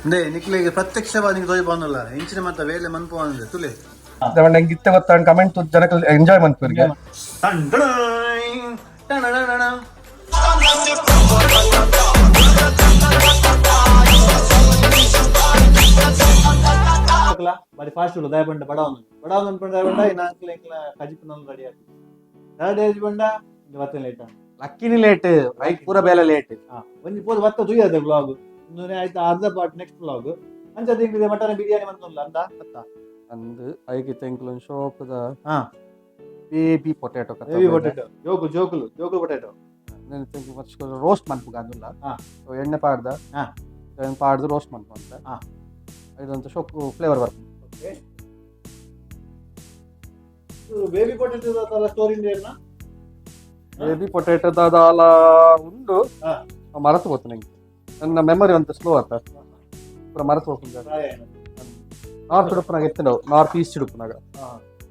ಇಂದೇ ನಿಕ್ಲೆಗ್ ಪ್ರತ್ಯಕ್ಷವಾದ್ ನಿಂಕ್ ತೋಜಿಪಾವೊಂದುಲ್ಲ ಇಂಚಿನ ಮಾತ ಬೇಲೆ ಮನ್ಪುವಂದ್ ತೂಲೆ. ದಾಯೆ ಎಂಕ್ ಇತ್ತೆ ಗೊತ್ತಾಂಡ್ ಕಮೆಂಟ್ ತೂದು ಜನಕುಲು ಎಂಜಾಯ್ ಮನ್ಪುವೆರ್ಗೆ. ಟಣ್ ಟಣಣಣಣ. ಬಾರಿ ಫಾಸ್ಟ್ ಉಳ್ಳು ದಾಯ ಪಂಡ ಬಡ ಒಂದು ಬಡ ಒಂದು ಪಂಡ ದಾಯ ಪಂಡ ಇನ್ನ ಎಂಕ್ಲ ಕಜಿಪು ರೆಡಿ ಆಯ್ತು. ರೆಡಿ ಆಯ್ತು ಪಂಡ ಬತ್ತೆ ಲೇಟ್. ಲಕ್ಕಿನಿ ಲೇಟ್, ಬೈಕ್ ಪೂರ ಬೇಲೆ ಲೇಟ್. ಹಾ, ಒಂಜಿ ಪೋದು ಬತ್ತ ತೂಯದೆ ವ್ಲಾಗ್ ಒಂದನೇ ಆಯ್ತು, ಅರ್ಧ ಪಾರ್ಟ್ ನೆಕ್ಸ್ಟ್ ವ್ಲಾಗ್. ಅಂಚ ತಿಂಗಳಿಗೆ ಮಟನ್ ಬಿರಿಯಾನಿ ಬಂತಲ್ಲ ಅಂದ ಅತ್ತ. ಅಂದ್ ಐಕಿತ ಎಂಕ್ಲು ಒಂಜಿ ಶೋಕುದ ಹಾ ಬೇಬಿ ಪೊಟ್ಯಾಟೊ. ಬೇಬಿ ಪೊಟೆಟೊ, ಜೋಕು ಜೋಕುಲು ಜೋಕುಲು ಪೊಟೆಟೊ. ರೋಸ್ಟ್ ಮನ್ಪುಗ ಅಂದುಲ್ಲ. ಸೊ ಎಣ್ಣೆ ಪಾಡ್ದ ಪಾಡ್ದು ರೋಸ್ಟ್ ಮನ್ಪು ಅಂತ. ಇದೊಂದು ಶೋಕು ಫ್ಲೇವರ್ ಬರ್ಪುಂಡು. ಓಕೆ, ಬೇಬಿ ಪೊಟೆಟೊ ತರ ಸ್ಟೋರಿ ಇಂಡಿಯಾ. ಬೇಬಿ ಪೊಟ್ಯಾಟೊ ದಾಲ ಉಂಡು. ಮರತು ಪೋತು ನಂಗೆ. ನನ್ನ ಮೆಮೊರಿ ಅಂತ ಸ್ಲೋ ಆತ, ಪೂರ ಮರತು ಪೋಪುಂಡು. ನಾರ್ತ್ ಉಡುಪುನಾಗ ಎತ್ತಿನವು, ನಾರ್ತ್ ಈಸ್ಟ್ ಉಡುಪುನಾಗ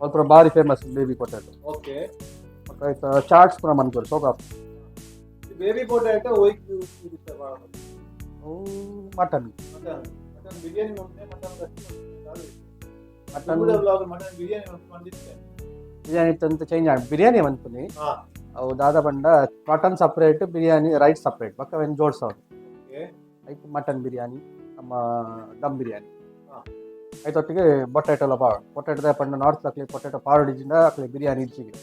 ಅಲ್ಪ ಬಾರಿ ಫೇಮಸ್ ಬೇಬಿ ಪೊಟ್ಯಾಟೊ. ಆಯ್ತಾ, ಚಾಟ್ಸ್ ಪೂರ ಮನ್ಪುವೆರ್, ಶೋಕ್ ಆಪುಂಡು. ಬೇಬಿ ಪೊಟೆಟೊ ಒಯ್ಕ್? ಅವು ಮಟನ್. ಮಟನ್ ಮಟನ್ ಬಿರಿಯಾನಿ ಮನ್ಪುನೆ, mutton. Mutton. Vlog mutton biryani ಮನ್ಪು. ಬಿರಿಯಾನಿ ಅಂತ ಚೇಂಜ್ ಆಗಿ ಬಿರಿಯಾನಿ ಮನ್ಪುನಿ. ಅವು ದಾದ ಪಂಡ mutton separate, biryani rice separate, ಬೊಕ್ಕ ಅವೆನ್ ಜೋಡ್ಸವು. ಐಕ್ ಮಟನ್ ಬಿರಿಯಾನಿ, ನಮ್ಮ ದಮ್ ಬಿರಿಯಾನಿ. ಐತೊಟ್ಟಿಗೆ ಪೊಟ್ಯಾಟೊ ಎಲ್ಲ ಪಾಡು. ಪೊಟ್ಯಾಟೊ ಪಂಡ ನಾರ್ತ್ ಅಕ್ಲೆ ಪೊಟ್ಯಾಟೊ ಪಾಡೋಡಿಜಿಂಡ ಅಕ್ಲೆ ಬಿರಿಯಾನಿ ಇಜ್ಜಿಗೆ.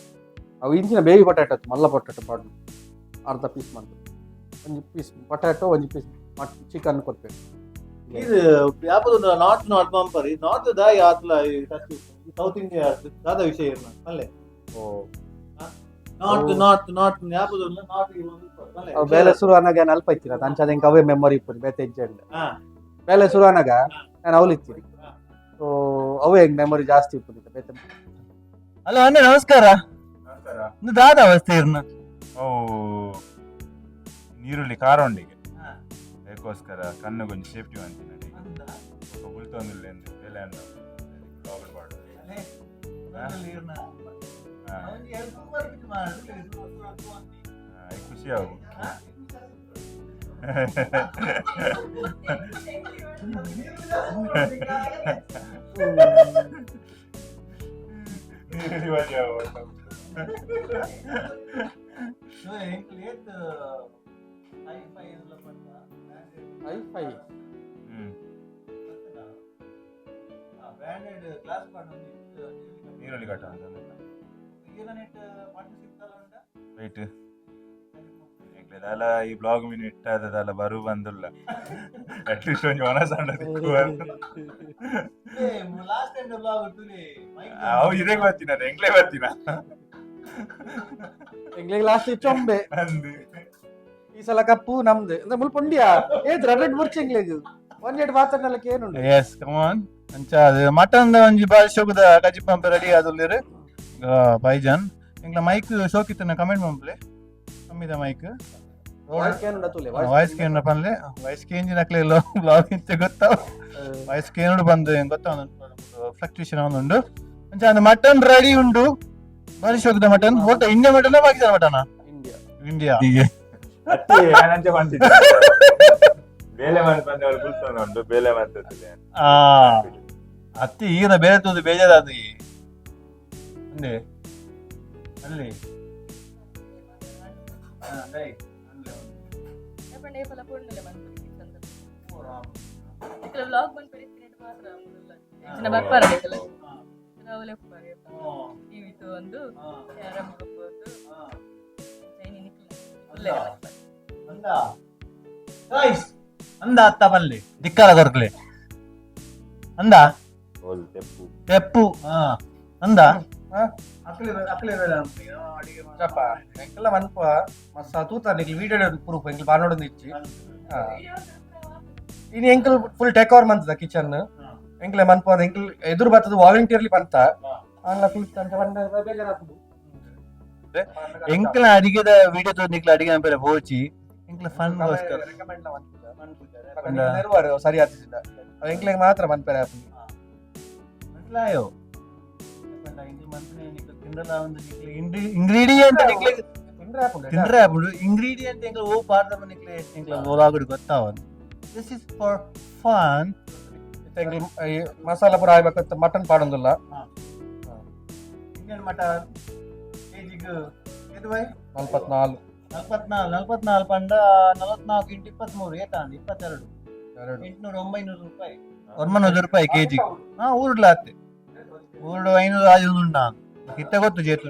ಅವು ಇಂಚಿನ ಬೇಬಿ ಪೊಟ್ಯಾಟೊ, ಮಲ್ಲ ಪೊಟ್ಯಾಟೊ ಪಾಡು ಅರ್ಧ ಪೀಸ್ ಮಲ್ತು ಒಂಜಿ ಪೀಸ್ ಪೊಟ್ಯಾಟೊ, ಒಂಜಿ ಪೀಸ್ ಚಿಕನ್ ಕೊರ್ಪೆರ್. ಇದು ಯಾಪದ ನಾರ್ತ್ ನಾರ್ತ್ ಬಂಪರ್ ನಾರ್ತ್ ದಾಯಿ ಆತ್ಲ ಸೌತ್ ಇಂಡಿಯಾ ದಾದ ವಿಷಯ ಇರ್ನ ಅಲ್ಲೇ. ಓ. ನಾರ್ತ್ ನಾರ್ತ್ ನಾರ್ತ್ ಯಾಪದ ನಾರ್ತ್. ಅವು ಬೇಲೆ ಶುರು ಅನಾಗ ನಾನು ಅಲ್ಪ ಇತ್ತಿನ ಅಂಚಾದ ಎಂಕ್ ಅವೇ ಮೆಮೊರಿ ಇಪ್ಪುದು, ಬೇತೆ ಇಜ್ಜಂಡ. ಬೇಲೆ ಶುರು ಅನಾಗ ನಾನು ಅವ್ಲು ಇತ್ತೀನಿ. ಸೊ ಅವೇ ಮೆಮೊರಿ ಜಾಸ್ತಿ ಇಪ್ಪುದು ಬೇತೆ. ಹಲೋ ಅಣ್ಣ, ನಮಸ್ಕಾರ. ನಮಸ್ಕಾರ. ದಾದ ಅವಸ್ಥೆ ಇರ್ನ? ಓ, ನೀರುಳ್ಳಿ ಖಾರ ಉಂಡಿಗೆ, ಅದಕ್ಕೋಸ್ಕರ ಕಣ್ಣುಗೊಂಜಿ ಸೇಫ್ಟಿ ಅಂತೀನಿ. ಬೊಕ ಬುಲ್ತೊಂದುಲ್ಲೆ ಅಂದ್ ಬೇಲೆ ಅಂದ ಬ್ಲಾಗ್ ಪಾಡು. ಹಾ. ಹಾ, ಖುಷಿ ಆವು. ನೀರುಳ್ಳಿ ಮಜಾ ಆವು. I five. Branded class. ನೀರುಳ್ಳಿ ಕಟ್ಟ ರೈಟ್. ದಾಲ ಈ ಬ್ಲಾಗ್ ಮೀನು ಇಟ್ಟಾದ ದಾಲ ಬರು ಬಂದುಲ್ಲ, ಅಟ್ಲೀಸ್ಟ್ ಒಂಜಿ ಒಣಸಂಡ ದಿಕ್ಕು. ಲಾಸ್ಟ್ ಟೈಮ್ ಬ್ಲಾಗ್ ಅವು ಇದೇ ಬರ್ತೀನ, ಎಂಗ್ಲೇ ಬರ್ತೀನ. ಎಂಗ್ಲಿಗೆ ಲಾಸ್ಟ್ ಚೊಂಬೆ. ಅಂದು. ಈ ಸಲ ಕಪ್ಪು ನಮ್ದು ಅಂದ್ರೆ ಮುಲ್ಪ ಉಂಡಿಯಾ ಏತ್ ರಡ್ ರಡ್ ಬುರ್ಚಿ ಎಂಗ್ಲಿಗ್ ಒಂಜೆಡ್ ಮಾತಾಡ್ನಲಕ್ಕೆ ಏನುಂಡು. ಎಸ್, ಕಮ್ ಆನ್. ಅಂಚ ಅದು ಮಟನ್ ಒಂಜಿ ಬಾರಿ ಶೋಕುದ ಕಜಿಪ್ ಪಂಪ ರೆಡಿ ಆದುಲ್ಲೆರ್ ಬೈಜಾನ್. ಎಂಗ್ಲ ಮೈಕ್ ಶೋಕಿತ್ತನ ಕಮೆಂಟ್ ಮಂಪ್ಲೆ, ಕಮ್ಮಿದ ಮೈಕ್. ವಾಯ್ಸ್ ಏನುಂಡ ತೂಲೆ. ವಾಯ್ಸ್ ಕೇಂದ್ರ ಪನ್ಲೆ. ವಾಯ್ಸ್ ಕೇಂಜಿನ ಅಕ್ಲೆ ಬ್ಲಾಗ್ ಇಂಚ ಗೊತ್ತಾವ. ವಾಯ್ಸ್ ಕೇನುಡು ಬಂದು ಗೊತ್ತಾವ, ಫ್ಲಕ್ಚುಯೇಷನ್ ಉಂಡು. ಅಂಚ ಅದು ಮಟನ್ ರೆಡಿ ಉಂಡು, ಬಾರಿ ಶೋಕುದ ಮಟನ್. ಒಟ್ಟ India mutton, Pakistan mutton? India. India. ಅತ್ತೆ ನಾನಂಚೆ ಬಂದಿದ್ದೆ ಬೇಲೆ ಮಾಡಿ ಬಂದವರು ಬುಲ್ತೊಂದು ಉಂಟು ಬೇಲೆ ಮಾಡ್ತದೆ. ಆ ಅತ್ತಿ ಈಗಿನ ಬೇರೆ ತೂದು ಬೇಜಾರಾದ ಅಂದೆ ಅಲ್ಲಿ. ಹಾ, ಡೈ, ಅಲ್ಲೇ ಉಂಟು. ಪಂಡ ಏಪಲ ಪೊಣ್ಣುಲೆ ಮನ್ಪುನಿ ಕಿಚನ್. ಇಕಲ ವ್ಲಾಗ್ ಮನ್ಪುನಿ ಮಾತ್ರ ಮುಲ್ಲ ಇಂಚಿನ ಬರ್ಪಾರ ಇಕಲ ಅವಲೆ ಉಪ್ಪಾರೆ ಟಿವಿ ಒಂದು ಕ್ಯಾರಮ್ ಗೊಪ್ಪೊಂದು ಚೈನಿ ನಿಕ್ಲ ಉಲ್ಲೆ ಮನ್ಪರೆ. ಅಂದ ಗೈಸ್, ಅಂದ ಅತ್ತ ಬಲ್ಲೆ ದಿಕ್ಕಾರ ಕೊರ್ಕ್ಲೆ ಅಂದ. ಹೋಲ್ ತೆಪ್ಪು. ತೆಪ್ಪು. ಹಾ, ಅಂದ. ಹಾ? ಅಕ್ಲೆ ಅಕ್ಲೆ ಬೇಡ. ಅಡಿಗೆ. ಚಪ್ಪ ಎಂಕಲ್ಲ ಮನ್ಪ ಮಸ್ತ ತೂತ ನಿಕ್ಲ್ ವಿಡಿಯೋ ಪ್ರೂಫ್ ಎಂಕ್ಲ್ ಬಾರ್ನೋಡೊಂದು ಇಚ್ಚಿ. ಇನಿ ಎಂಕಲ್ ಫುಲ್ ಟೇಕ್ ಓವರ್ ಮಂತದ ಕಿಚನ್. ಎಂಕ್ಲೆ ಮನ್ಪ, ಎಂಕಲ್ ಎದುರು ಬರ್ತದ ವಾಲಂಟಿಯರ್ಲಿ ಬಂತ ಆನ್ಲ ಕುಲ್ತ ಅಂಚ ಬಂದ ಬೇಜಾರಾಪುಂಡು. ಎಂಕಲ ಅಡಿಗೆದ ವಿಡಿಯೋ ತೋರ್ ನಿಕ್ಲ ಅಡಿಗೆ ಅನ್ಪೆರೆ ಪೋಚಿ, ಎಂಕ್ಲ ಫನ್ ಗೋಸ್ಕರ. ರೆಕಮೆಂಡ್ ಮನ್ಪುಜ, ಸರಿ ಆತಿಜಿಂಡ ಅವ್ ಎಂಕ್ಲೆಗ್ ಮಾತ್ರ ಮನ್ಪೆರೆ ಆಪುಂಡು. ಮನ್ಸಲಾಯೋ ಇಂಗ್ರೀಡಿಯೆಂಟ್ ನಿಕ್ಲೆ ತಿಂದ್ರೆ ಆಪುಂಡು. ತಿಂದ್ರೆ ಆಪುಂಡು. ಇಂಗ್ರೀಡಿಯೆಂಟ್ ಎಂಕ್ಲ ಓ ಪಾರ್ದ ನಿಕ್ಲೆ ಎಂಕ್ಲ ಓಲಾಗುಡು ಗೊತ್ತಾವನ್. This is for fun. ಎಂಗ್ಲು ಈ ಮಸಾಲ ಪೂರ ಆಯ್ಬೇಕಂತ ಮಟನ್ ಪಾಡೊಂದಿಲ್ಲ. ಇಂಡಿಯನ್ ಮಟನ್ ಕೆಜಿಗ್ ಏತ್ ಬಾಯ್? 44. 44. 44 ಪಂಡ 44 ಇಂಟು 23 ಏತಾಂಡ್? 22. ಎರಡು. 800 900 ರೂಪಾಯಿ, 900 ರೂಪಾಯಿ ಕೆಜಿ. ಹಾ, ಊರುಡ್ಲ ಅತ್ತೆ, ಊರುಡು 500 ಆಜೊಂದು ಉಂಟಾ ಇತ್ತೆ ಗೊತ್ತು ಜೇತು.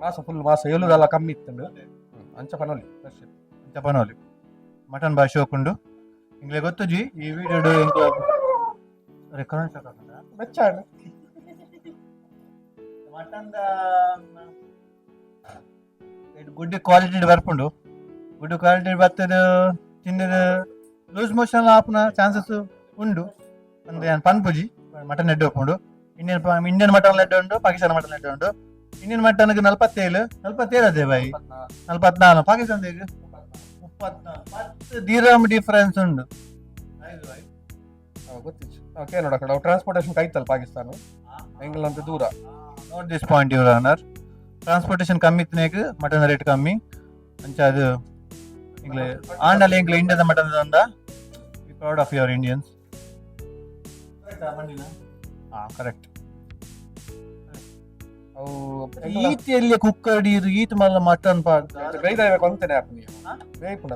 ಮಾಸ ಫುಲ್ ಮಾಸ ಏಳುದಲ್ಲ, ಕಮ್ಮಿ ಇತ್ತು. ಅಂಚ ಪನೊಲಿ ಫ್ರೆಶ್. ಚಪನೋಲಿ ಮಟನ್ ಬಾಯಿ ಶೋಕುಂಡು. ಇಂಗ್ಲೆ ಗೊತ್ತುಜಿ ಈ ವಿಡಿಯೋ ರೆಕಾರ್ಡ್. ಬೆಚ್ಚ. Mutton good quality ಬರ್ಪುಂಡು. Good quality ಬರ್ತದ, ತಿಂದದ ಲೂಸ್ ಮೋಷನ್ ಆಪುನ ಚಾನ್ಸಸ್ ಉಂಡು. ಒಂದು ಯಾನ್ ಪನ್ಪುಜಿ. ಮಟನ್ ಎಡ್ಡೆ ಉಪ್ಪುಂಡು. ಇಂಡಿಯನ್ ಇಂಡಿಯನ್ ಮಟನ್ ಎಡ್ಡೆ ಉಂಡು, ಪಾಕಿಸ್ತಾನ ಮಟನ್ ಎಡ್ಡೆ ಉಂಡು. ಇಂಡಿಯನ್ ಮಟನ್ಗೆ 47, 47 ಅದೇ ಬಾಯಿ, 44. ಪಾಕಿಸ್ತಾನದ 34. 10 ದಿರಮ್ ಡಿಫರೆನ್ಸ್ ಉಂಡು. ಗೊತ್ತಿచ్చు ಓಕೆ. ನೋಡ ಕಡೆ ಟ್ರಾನ್ಸ್ಪೋರ್ಟೇಷನ್ ಕೈತಲ್ಲ ಪಾಕಿಸ್ತಾನ, ಎಂಗ್ಲ ಅಂತ ದೂರ. Note this point, your honour. Transportation ಕಮ್ಮಿ ಇತ್ತನೇಕ್ ಮಟನ್ ರೇಟ್ ಕಮ್ಮಿ. ಅಂಚ ಅದು ಇಂಗ್ಲೆ ಆಂಡಲ ಇಂಗ್ಲೆ ಇಂಡಿಯಾದ ಮಟನ್ ಅಂದ. Proud of your Indians. ಹಾ, ಕರೆಕ್ಟ್. ಅವು ಈತ ಎಲ್ಲಿ ಕುಕ್ಕರ್ ಡೀರು ಈತ ಮಲ್ಲ ಮಟನ್ ಪಾಡ್. ಬೈದ ಅಂತಾನೆ ಆಪುನಿ. ಹಾ? ಬೇಯ್ಪುಂಡ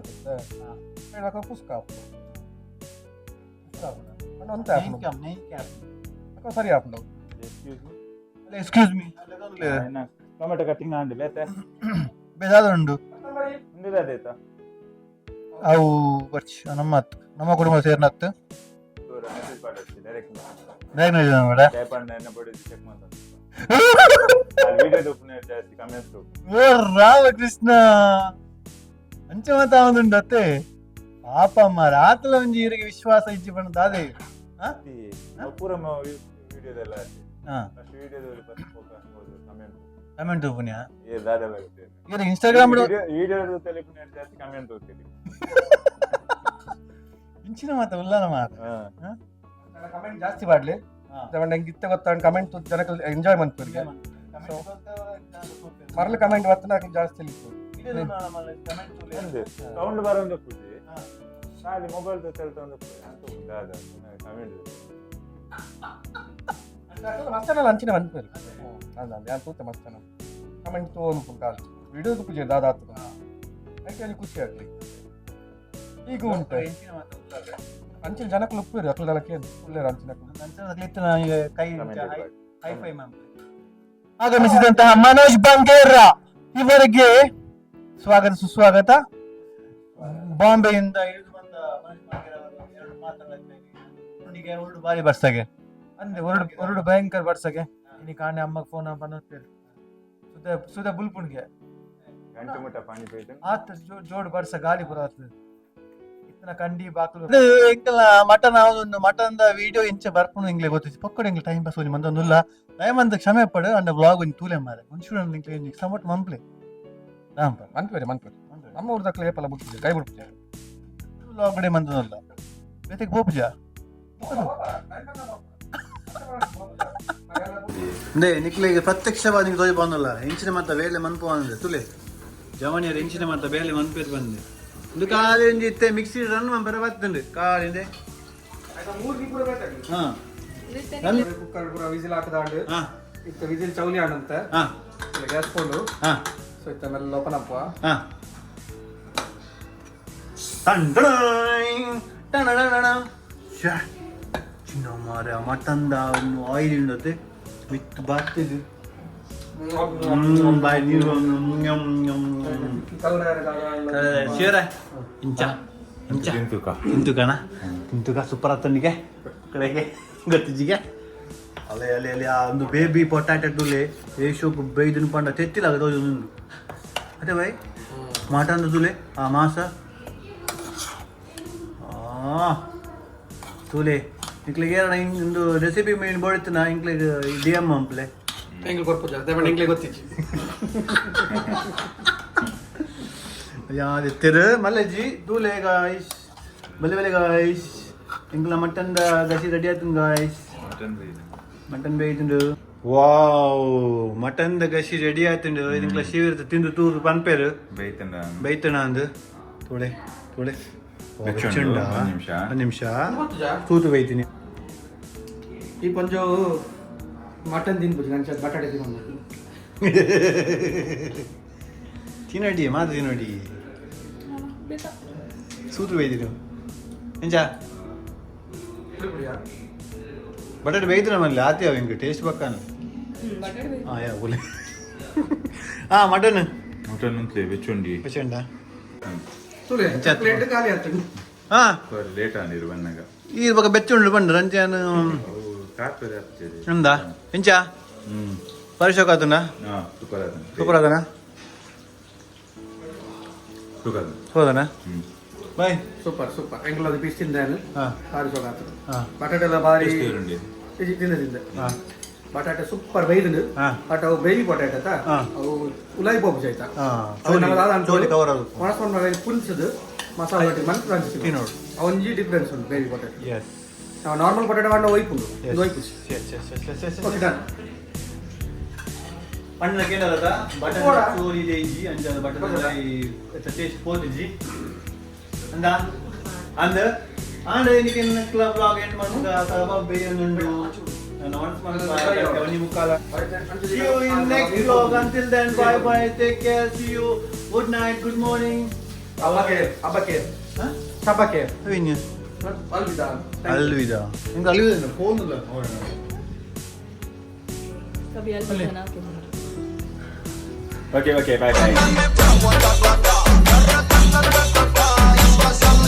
ಪುಸ್ಕ ಆಪುಂಡು ಒಂತೆ ಆಪುಂಡು. ಸರಿ ಆಪುಂಡು. Excuse me. Excuse me. Tomato cutting ಆಂಡ್ ಬೇತೆ. ಬೇಜಾರುಂಡು. ಉಂದಿದೆ ಅದೇತ. ಅವು ಬರ್ಚ್ ನಮ್ಮತ್ ನಮ್ಮ ಕುಟುಂಬ ಸೇರಿನತ್ತು. ಮೆಸೇಜ್ ಪಾಡೊಚ್ಚಿ ಡೈರೆಕ್ಟ್. ಡಯಾಗ್ನೋಸ್ ಬೇಡ. ದಯಪಂಡ ಎನ್ನ ಬಡಿ ಚೆಕ್ ಮಾಡ್ತಾನೆ ವಿಡಿಯೋ ಉಪ್ಪುನ ಜಾಸ್ತಿ ಕಮೆಂಟ್ಸ್. ಓ ರಾಮಕೃಷ್ಣ, ಅಂಚೆ ಮಾತ ಉಂಡು ಅತ್ತೆ. ಪಾಪ ಮಾರ, ಆತಲ ಒಂಜಿ ಇರಿಗೆ ವಿಶ್ವಾಸ ಇಜ್ಜಿ ಪಂಡ ದಾದೆ? ಪೂರ ವಿಡಿಯೋದೆಲ್ಲ ಹಾ. ಫಸ್ಟ್ ವಿಡಿಯೋದಲ್ಲಿ first focus comment. Comment ಪುಣ್ಯ. ಏ ದಾದ ಬರುತ್ತೆ. ಇರ ಇನ್ಸ್ಟಾಗ್ರಾಮ್. ವಿಡಿಯೋ ತೆಲಿಪುನ ಜಾಸ್ತಿ ಕಮೆಂಟ್ ಹೋಗ್ತೀರಿ. ಇಂಚಿನ ಮಾತ ಉಲ್ಲನ ಮಾತ. ಹಾ. ಕಮೆಂಟ್ ಜಾಸ್ತಿ ಮಾಡ್ಲಿ. ನಂಗೆ ಇತ್ತೆ ಗೊತ್ತ, ಕಮೆಂಟ್ ಜನಕ್ಕೆ ಎಂಜಾಯ್ ಮನ್ಪುರಿಗೆ. ಮರಳು ಕಮೆಂಟ್ ಬರ್ತದೆ, ಅಕ್ಲು ಜಾಸ್ತಿ ತಿಳಿತು. ಸೌಂಡ್ ಬರೋದು ಪೂಜೆ ಖಾಲಿ ಮೊಬೈಲ್ ತೆಲ್ತೊಂದು ದಾದ ಕಮೆಂಟ್. ಮಸ್ತಾನ ಅಂಚಿನ ಮನ್ಪೇರು ಅಲ್ಲ, ಯಾನ್ ತೂತೆ ಮಸ್ತಾನ ಕಮೆಂಟ್ ತೋನು ಕಾಲು ವಿಡಿಯೋ ಪೂಜೆ ದಾದ ಆಗ್ತದ. ಅದಕ್ಕೆ ಅಲ್ಲಿ ಖುಷಿ ಆಗ್ಲಿ. ಈಗ ಉಂಟು ಅಂಚಿನ ಜನಕ್ಕೂ ಉಪ್ಪೇರು ಅಕ್ಲು ದಳಕ್ಕೆ ಉಳ್ಳೇರು ಅಂಚಿನ. ಕೈ ಹೈಫೈ ಆಗಮಿಸಿದಂತಹ ಮನೋಜ್ ಬಂಗೇರ ಇವರಿಗೆ ಸ್ವಾಗತ ಸುಸ್ವಾಗತ. ಬಾಂಬೆಯಿಂದ ಇಳಿದು ಬಂದ ಮನೋಜ್ ಬಂಗೇರ ಅವರು ಎರಡು ಮಾತನಾಡಿದ್ದಾರೆ. ಎರಡು ಬಾರಿ ಬರ್ಸಾಗೆ. ಅಂದೆ ಒರಡು ಒರಡು ಭಯಂಕರ ಬರ್ಸಗೆ. ಇನಿ ಕಾಣೆ ಅಮ್ಮಗ್ ಫೋನ್ ಪನ್ನೊಂದು ಸುದ ಸುದ ಬುಲ್ಪುಣ್ಗೆ. ಗಂಟೆ ಮುಟ್ಟ ಪಾನಿ ಪೈತು. ಆತ ಜೋಡು ಬರ್ಸ ಗಾಳಿ ಪೂರ ಆತದೆ ಇತ್ತನ ಕಂಡಿ ಬಾಕ್ಲು. ಎಂಕಲ್ನ ಮಟನ್ ಆವೊಂದು ಮಟನ್ the video ಇಂಚ ಬರ್ಪುಂಡು ಇಂಗ್ಲೆ ಗೊತ್ತಿತ್ತು. ಪೊಕ್ಕಡೆ ಎಂಗ್ಲ ಟೈಮ್ ಪಾಸ್ ಒಂಜಿ ಮಂದೊಂದುಲ್ಲ. ದಯಮಂತ ಕ್ಷಮೆ ಪಡು ಅಂಡ ಬ್ಲಾಗ್ ಒಂಜಿ ತೂಲೆ ಮಾರೆ. ಒಂಚೂರು ಎಂಕ್ಲೆ ಒಂಜಿ ಸಪೋರ್ಟ್ ಮಂಪ್ಲೆ ರಾಂಪ. ಮನ್ಪೇರು ಮನ್ಪೇರು. ನಮ್ಮ ಊರ್ದಕ್ಲು ಏಪಲ ಬುಡ್ಪುಜೆ, ಕೈ ಬುಡ್ಪುಜೆ. ಬ್ಲಾಗ್ ಕಡೆ ಮಂದೊಂದುಲ್ಲ. ಬೇತೆಗೆ ಪೋಪುಜ ಅಂದೆ ನಿಕ್ಲೆಗೆ ಪ್ರತ್ಯಕ್ಷವಾಗಿ ನಿಂಗೆ ತೋಜಿ ಬಂದಲ್ಲ. ಹೆಂಚಿನ ಮಾತ ಬೇಲೆ ಮನ್ಪು ಅಂದೆ. ತುಲೆ ಜವನಿಯರ್ ಹೆಂಚಿನ ಮಾತ ಬೇಲೆ ಮನ್ಪೇರ್ ಬಂದೆ. ಒಂದು ಕಾಲಿ ಒಂಜಿ ಇತ್ತೆ ಮಿಕ್ಸಿ ರನ್ ಮಂಪರ ಬತ್ತುಂಡು ಕಾಲಿಂದೆ. ಹಾ. ಕುಕ್ಕರ್ ಪೂರ ವಿಸಿಲ್ ಹಾಕದಾಂಡು. ಹಾ. ಇತ್ತೆ ವಿಸಿಲ್ ಚೌಲಿ ಆಂಡಂತೆ. ಹಾ. ಗ್ಯಾಸ್ ಕೊಂಡು. ಹಾ. ಸೊ ಇತ್ತೆ ಮೆಲ್ಲ ಓಪನ್ ಅಪ್ಪ. ಹಾ, ಟಣಡಣಣ. ಶ್ಯಾ. ಚಿನ್ನ ಮಾರ, ಮಟನ್ the ಒಂದು ಆಯಿಲ್ ಉಂಡತೆ ವಿತ್ ಬಾತಿದು ಬಾಯ್ ನೀರು. ಶಿವರ ಇಂಚ ಇಂಚ. ತಿಂತುಕ. ತಿಂತುಕನ ತಿಂತುಕ. ಸೂಪರ್ ಆತನಿಗೆ ಕಡೆಗೆ ಗೊತ್ತಿಜಿಗೆ. ಅಲೆ ಅಲೆ ಅಲೆ, ಆ ಒಂದು ಬೇಬಿ ಪೊಟ್ಯಾಟೊ ತುಲೆ ಏಶೋಕು ಬೈದನು ಪಂಡ ತೆತ್ತಿಲಾಗ ತೋಜೊಂದುಂಡು ಅದೇ ಬೈ. ಮಟನ್ ತುಲೆ, ಆ ಮಾಸ ಆ ತುಲೆ. ನಿಕ್ಲೆಗೆ ಏನ ಒಂದು ರೆಸಿಪಿ ಮೇನ್ ಬೋಡಿತ್ತನ ಇಂಕ್ಲೆಗ್ ಡಿ ಎಮ್ ಅಂಪ್ಲೆ. ಎಂಗ್ಲು ಕೊರ್ಪುಜ ದೇವಣ್ಣ, ಎಂಗ್ಲೆ ಗೊತ್ತಿಜ್ಜಿ. ಯಾದಿತ್ತಿರು ಮಲ್ಲೆಜ್ಜಿ. ತೂಲೆ ಗಾಯ್ಸ್, ಬಲೆ ಬಲೆ ಗಾಯ್ಸ್, ಎಂಕ್ಲ ಮಟನ್ the ಗಸಿ ರೆಡಿ ಆಯ್ತು ಗಾಯ್ಸ್. ಮಟನ್. ಮಟನ್ ಬೇಯ್ತುಂಡು. ವಾವ್, ಮಟನ್ the ಗಸಿ ರೆಡಿ ಆಯ್ತುಂಡು. ಇದಕ್ಲ ಶಿವಿರ್ತ ತಿಂದು ತೂರು ಪನ್ಪೇರು. ಬೈತಂಡ. ಬೈತಣ ಅಂದು. ತೋಳೆ ತೋಳೆ. ಬೆಚ್ಚುಂಡು, ಒಂದ್ ನಿಮಿಷ. ಒಂದು ನಿಮಿಷ ತೂತು ಬೈತೀನಿ. ಈ ಕೊಂಚ ಮಟನ್ ತಿನ್ಬೋದು, ನಂಚ ಬಟಾಟೆ ತಿನ್ನೋದು. ತಿನ್ನಡಿ ಮಾತ್ರ ತಿನ್ನಡಿ. ಸೂತು ಬೈದಿರು ಎಂಚ? ಬಟಾಟೆ ಬೇಯ್ತು ನಮ್ಮಲ್ಲಿ ಆತಿ ಅವ ಹಿಂಗೆ ಟೇಸ್ಟ್ ಪಕ್ಕಾನ. ಬಟಾಟೆ. ಹಾಂ, ಯಾ ಬೋಲೆ. ಹಾಂ, ಮಟನ್. ಮಟನ್ ಉಂತ್ಲೆ ಬೆಚ್ಚುಂಡಿ. ಪೆಚಂಡ. ಪ್ಲೇಟ್ ಖಾಲಿ ಆಗ್ತದೆ. ಹಾಂ. ಸಾರಿ, ಲೇಟ್ ಆಂಡಿರು ಬನ್ನಾಗ. ಈ ಬೊಕ ಬೆಚ್ಚುಂಡು ಪಂಡ ರಂಚಾನು. ಅವು ಕಾಪೆರೆ ಆಗ್ತದೆ. ఉందా ಎಂಚ? ಹ್ಮ್. ಪರಿಶೋಕ ಆತುಂಡ? ಹಾ, ಸೂಪರ್ ಆತಂಡ್. ಸೂಪರ್ ಆದನಾ? ಸೂಪರ್ ಆತಂಡ್. ಹೌದನಾ? ಹ್ಮ್. ಬಾಯ್. ಸೂಪರ್ ಸೂಪರ್, ಎಂಗ್ಲ ಅದು ಪೀಸ್ ತಿಂದಾನು. ಹಾಂ. ಭಾರಿ ಶೋಕ ಆಗ್ತದೆ. ಹಾಂ. ಬಟಾಟೆ ಎಲ್ಲ ಭಾರಿ. ಟೇಸ್ಟ್ ಇರುಂಡಿ. ತಿಂದೆ ತಿಂದೆ. ಹಾಂ. ಬಟಾಟೆ ಸೂಪರ್ ಬೈದು. ಹಾ. ಬಟ್ ಅವು ಬೇಯಿ ಪೊಟ್ಯಾಟೊ ಆಯ್ತಾ? ಹಾ. ಅವು ಉಲಾಯಿ ಪೋಪು ಆಯ್ತಾ? ಹಾಂ, ಚೋಲಿ ಕವರ್ ಅದು. ಒಣಸ್ಕೊಂಡು ಪುಲ್ಸದು ಮಸಾಲ ಒಟ್ಟಿಗೆ ಮನ್ಸು ರಂಜಿಸಿ. ತಿನ್ನೋಡು. ಒಂಜಿ ಡಿಫ್ರೆನ್ಸ್ ಉಂಟು ಬೇಬಿ ಪೊಟ್ಯಾಟೊ. ಎಸ್. ನಾವು ನಾರ್ಮಲ್ ಪೊಟ್ಯಾಟೊ ಮಾಡೋ ಒಯ್ಪುಂಡು, ಇದು ಒಯ್ಪು. S S S S. Okay, done. ಪಂಡ್ನ ಕೇಂದ್ರ ಬಟನ್. ಪೋಡ. ಚೋಲಿ ದೇಜಿ ಅಂಚ ಬಟನ್ ಟೇಸ್ಟ್ ಪೋತಿಜಿ ಅಂದ ಅಂದ ಆಂಡ ಇದಕ್ಕೆ ಕ್ಲಬ್ ಬ್ಲಾಗ್ ಎಂಡ್ ಮಾಡ್ದ ಕಬಾಬ್ ಬೇಯನ್ನುಂಡು ನಾನು ಒನ್ಸ್ ಮಾಡ್ದ ಒಂಜಿ ಮುಕ್ಕಾಲ. See you in next vlog. Until then, bye bye. Take care. See you. Good night. Good morning. Abbakka Abbakka. Huh? ಸಬ್ಬಕ್ಕೆ. ಅವಿನ್ಯ. ಅಲ್ವಿದಾ. ಅಲ್ವಿದಾ. ನಿಂಗೆ ಅಲ್ವಿದಾ ಫೋನ್ ಇಲ್ಲ. ಕಬಿ ಅಲ್ಲಿ. Okay okay, bye bye. Bye.